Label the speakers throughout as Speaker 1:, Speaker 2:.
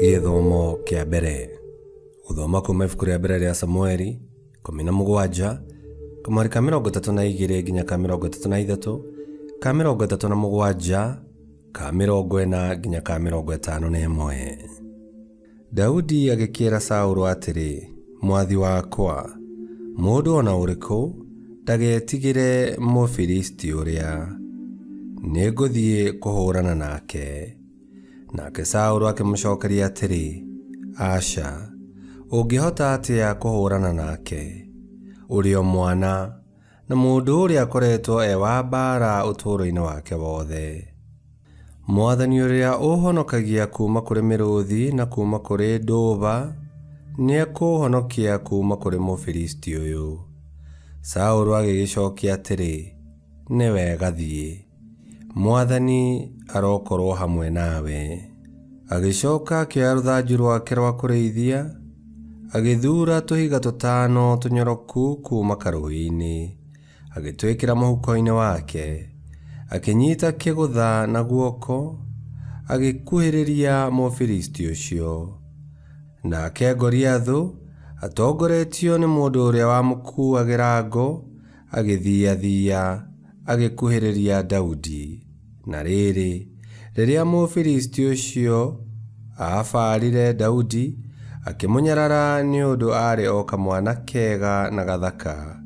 Speaker 1: Gĩthomo kĩa mbere. Gũthoma kuma ibuku rĩa mbere rĩa Samueli 17, kamũhari ka 32 nginya ka 33, ka 37, ka 40 nginya ka 51. Daudi agĩkĩĩra Saũlũ atĩrĩ, Mwathi wakwa, mũndũ o na ũrĩkũ ndagetigĩre Mũfilisti ũrĩa. Nĩngũthiĩ kũhũũrana nake. Nake Saũlũ akĩmũcokeria atĩrĩ, Aca, ũngĩhota atĩa kũhũũrana nake? Ũrĩ o mwana, na mũndũ ũrĩa akoretwo e wa mbaara ũtũũro-inĩ wake wothe. Mwathani ũrĩa ũũhonokagia kuuma kũrĩ mĩrũũthi na kuuma kũrĩ ndũũba nĩekũũhonokia kuuma kũrĩ Mũfilisti ũyũ. Saũlũ agĩgĩcookia atĩrĩ, Nĩ wega thiĩ. Mwathani arokorwo hamwe nawe. Agĩcooka akĩoya rũthanju rwake rwa kũrĩithia, agĩthuura tũhiga tũtaano tũnyoroku kuuma karũũĩ-inĩ. Agĩtwĩkĩra mũhuko-inĩ wake, akĩnyita kĩgũtha na guoko, agĩkuhĩrĩria Mũfilisti ũcio. Nake Goliathũ, atongoretio nĩ mũndũ ũrĩa wamũkuuagĩra ngo, agĩthiathia agĩkuhĩrĩria Daudi. Na rĩrĩ, rĩrĩa Mũfilisti ũcio aabaarire Daudi, akĩmũnyarara nĩ ũndũ aarĩ o kamwana kega na gathaka.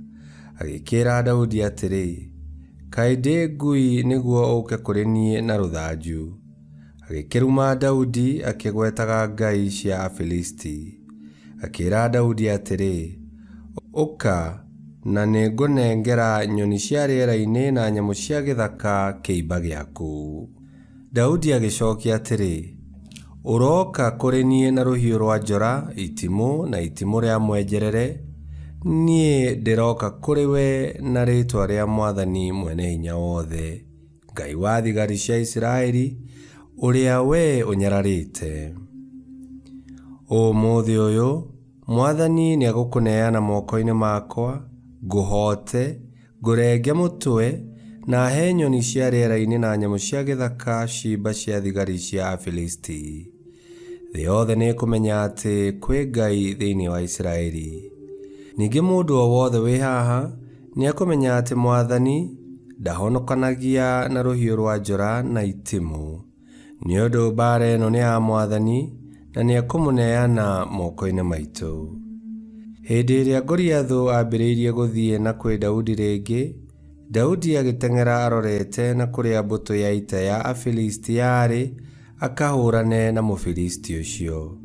Speaker 1: Agĩkĩĩra Daudi atĩrĩ, Kaĩ ndĩ ngui nĩguo ũũke kũrĩ niĩ na rũthanju? Agĩkĩruma Daudi akĩgwetaga ngai cia Afilisti. Akĩĩra Daudi atĩrĩ, Ũka, na nĩngũnengera nyoni cia rĩera-inĩ na nyamũ cia gĩthaka kĩimba gĩaku. Daudi agĩcokia atĩrĩ, Ũroka kũrĩ niĩ na rũhiũ rwa njora, itimũ, na itimũ rĩa mwenjerere, niĩ ndĩroka kũrĩ we na rĩĩtwa rĩa Mwathani Mwene-Hinya-Wothe, Ngai wa thigari cia Isiraeli, ũrĩa wee ũnyararĩte. Ũmũthĩ ũyũ Mwathani nĩegũkũneana moko-inĩ makwa, ngũhoote, Ngũrenge mũtwe, na he nyoni cia rĩera-inĩ na nyamũ cia gĩthaka ciimba cia thigari cia Afilisti. Thĩ yothe nĩĩkũmenya atĩ kwĩ Ngai thĩinĩ wa Isiraeli. Ningĩ mũndũ o wothe wĩ haha nĩekũmenya atĩ mwathani ndahonokanagia na rũhiũ rwa njora na itimũ. Nĩ ũndũ mbaara ĩno nĩ ya mwathani, na nĩekũmũneana moko-inĩ maitũ. Hĩndĩ ĩrĩa Goliathũ aambĩrĩirie gũthiĩ na kwĩ Daudi rĩngĩ, Daudi agĩteng'era arorete na kũrĩa mbũtũ ya ita ya Afilisti yarĩ akahũũrane na Mũfilisti ũcio.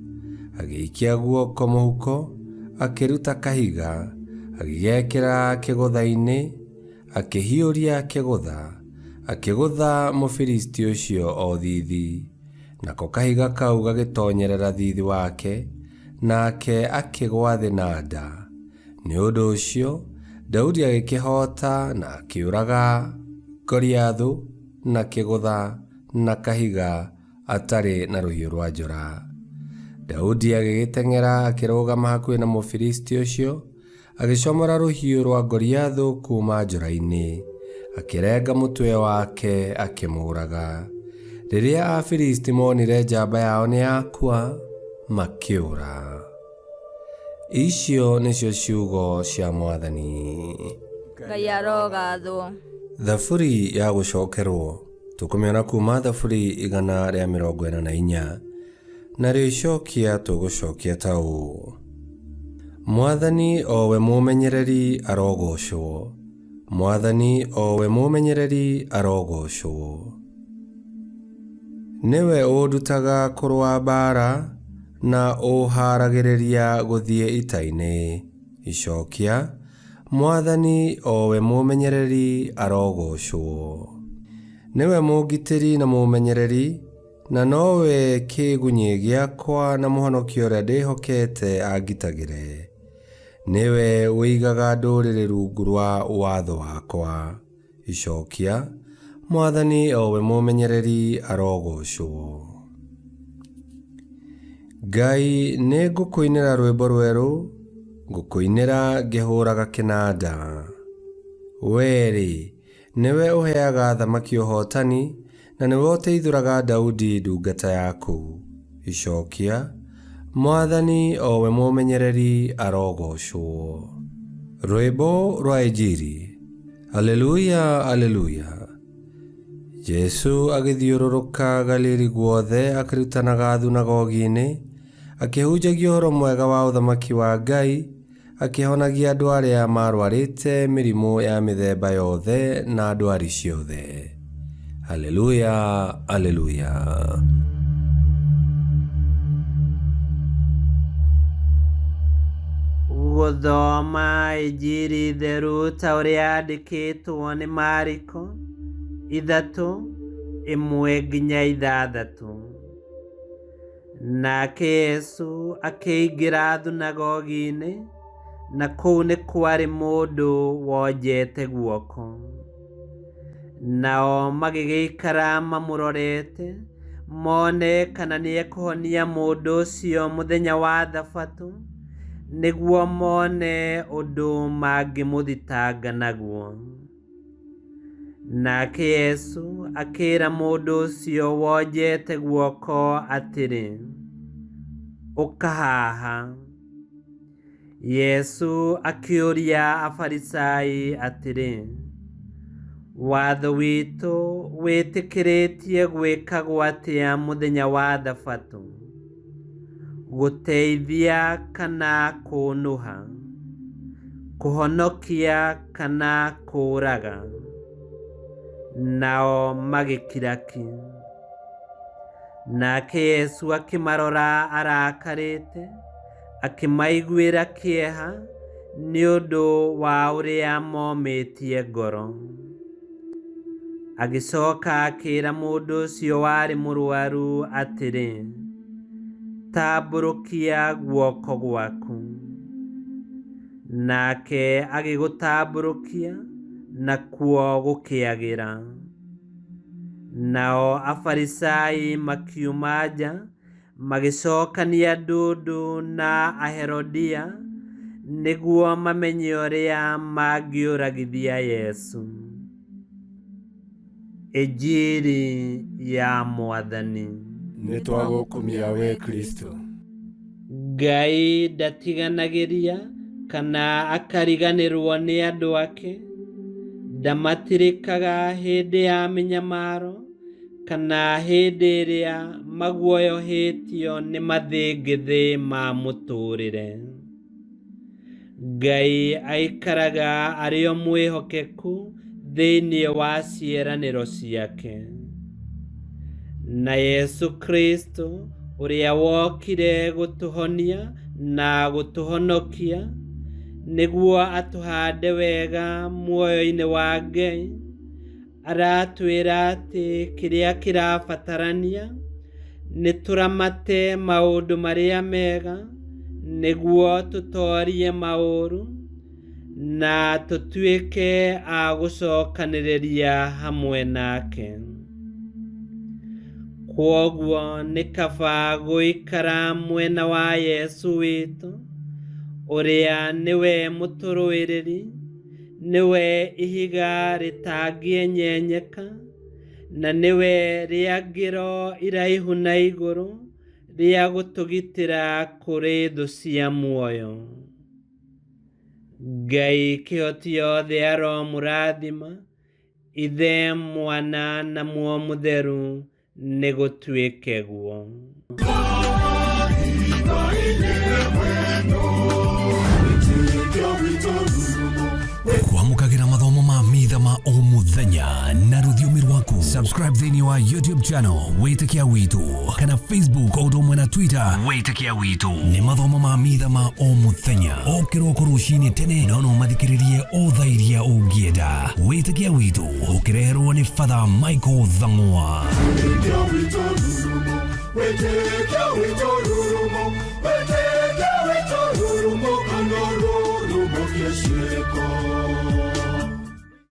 Speaker 1: Agĩikia guoko mũhuko, akĩruta kahiga, agĩgekĩra kĩgũtha-inĩ, Akĩhiũria kĩgũtha, akĩgũtha Mũfilisti ũcio o thiithi, nako kahiga kau gagĩtoonyerera thiithi wake, nake akĩgwa thĩ na nda. Nĩ ũndũ ũcio Daudi agĩkĩhoota na akĩũraga Goliathũ na kĩgũtha na kahiga atarĩ na rũhiũ rwa njora. Daudi agĩgĩteng'era akĩrũgama hakuhĩ na Mũfilisti ũcio, Agĩcomora rũhiũ rwa Goliathũ kuuma njora-inĩ, akĩrenga mũtwe wake akĩmũũraga. Rĩrĩa Afilisti moonire njamba yao nĩ yakua, makĩũra. Icio nĩcio ciugo cia Mwathani.
Speaker 2: Ngai arogathwo.
Speaker 1: Thaburi ya gũcokerwo tũkũmĩona kuuma Thaburi 144. Narĩo icokia tũgũcokia ta ũũ, Mwathani o we mũmenyereri arogoocwo, Mwathani o we mũmenyereri arogoocwo. Nĩwe ũndutaga kũrũa mbaara na ũũhaaragĩrĩria gũthiĩ ita-inĩ. Icokia, Mwathani o we mũmenyereri arogoocwo. Nĩwe mũngitĩri na mũmenyereri, Na nowe kĩĩgunyĩ gĩakwa na mũhonokia ũrĩa ndĩhokete angitagĩre. Nĩwe ũigaga ndũrĩrĩ rungu rwa watho wakwa. Icokia, Mwathani o we mũmenyereri arogoocwo. Ngai, nĩ ngũkũinĩra rwĩmbo rwerũ, ngũkũinĩra ngĩhũũraga kĩnanda. Wee-rĩ, Nĩwe ũheaga athamaki ũhootani, na nĩwe ũteithũraga Daudi ndungata yaku. Icokia: Mwathani o we mũmenyereri arogocwo. Rwĩmbo rwa Injiri. Aleluya, aleluya. Jesu agĩthiũrũrũka Galili guothe akĩrutanaga thunagogi-inĩ, akĩhunjagia ũhoro mwega wa ũthamaki wa Ngai, akĩhonagia andũ arĩa marwarĩte mĩrimũ ya mĩthemba yothe na ndwari ciothe. Aleluya, aleluya.
Speaker 3: Gũthoma Injiri theru ta ũrĩa yandĩkĩtwo nĩ Mariko 3:1-6. Nake Yesu akĩingĩra thunagogi-inĩ, na kũu nĩ kwarĩ mũndũ wonjete guoko. Nao magĩgĩikara mamũrorete, mone kana nĩekũhonia mũndũ ũcio mũthenya wa Thabatũ, nĩguo mone ũndũ mangĩmũthitanga naguo. Nake Yesu akĩĩra mũndũ ũcio wonjete guoko atĩrĩ, "Ũka haha." Yesu akĩũria Afarisai atĩrĩ, "Watho witũ wĩtĩkĩrĩtie gwĩkagwo atĩa mũthenya wa Thabatũ? Gũteithia kana kũũnũha? Kũhonokia kana kũũraga?" Nao magĩkira ki. Nake Yesu akĩmarora arakarĩte, akĩmaiguĩra kĩeha nĩ ũndũ wa ũrĩa momĩtie ngoro. Agĩcoka akĩĩra mũndũ ũcio warĩ mũrwaru atĩrĩ, "Tambũrũkia guoko gwaku." Nake agĩgũtambũrũkia, nakuo gũkĩagĩra. Nao Afarisai makiuma nja, magĩcokania ndundu na Aherodia nĩguo mamenye ũrĩa mangĩũragithia Yesu. Injiri ya Mwathani.
Speaker 4: Nĩ twagũkumia we Kristo.
Speaker 3: Ngai ndatiganagĩria kana akariganĩrwo nĩ andũ ake, ndamatirikaga hĩndĩ ya mĩnyamaro kana hĩndĩ ĩrĩa maguoyohĩtio nĩ mathĩngĩthĩ ma mũtũũrĩre. Ngai aikaraga arĩ o mwĩhokeku thĩinĩ wa ciĩranĩro ciake. Na Yesu Kristo ũrĩa wokire gũtũhonia na gũtũhonokia nĩguo atũhande wega muoyo-inĩ wa Ngai, aratwĩra atĩ kĩrĩa kĩrabatarania nĩ tũramate maũndũ marĩa mega nĩguo tũtorie maũru na tũtuĩke a gũcokanĩrĩria hamwe nake. Kwoguo nĩ kaba gũikara mwena wa Yesu witũ, ũrĩa nĩwe mũtũrũĩrĩri, nĩwe ihiga rĩtangĩenyenyeka, na nĩwe rĩangĩro iraihu na igũrũ rĩa gũtũgitĩra kũrĩ thũ cia muoyo. Ngai kĩhoti yothe aromũrathima, Ithe, Mwana na Muoyo Mũtheru, nĩ gũtuĩke guo.
Speaker 5: Kwamũkagĩra mathomo ma mitha ma o mũthenya na rũthiomi rwaku. Subscribe thĩinĩ wa YouTube channel Wĩtĩkia Witũ kana Facebook o ũndũ ũmwe na Twitter Wĩtĩkia Witũ. Nĩ mathomo ma mitha ma o mũthenya o kĩroko rũcinĩ tene, no no mathikĩrĩrie o thaa iria ũngĩenda. Wĩtĩkia Witũ ũkĩreherwo nĩ Father Michael Thang'wa.
Speaker 4: Wĩtĩkia witũ rurumo, wĩtĩkia witũ.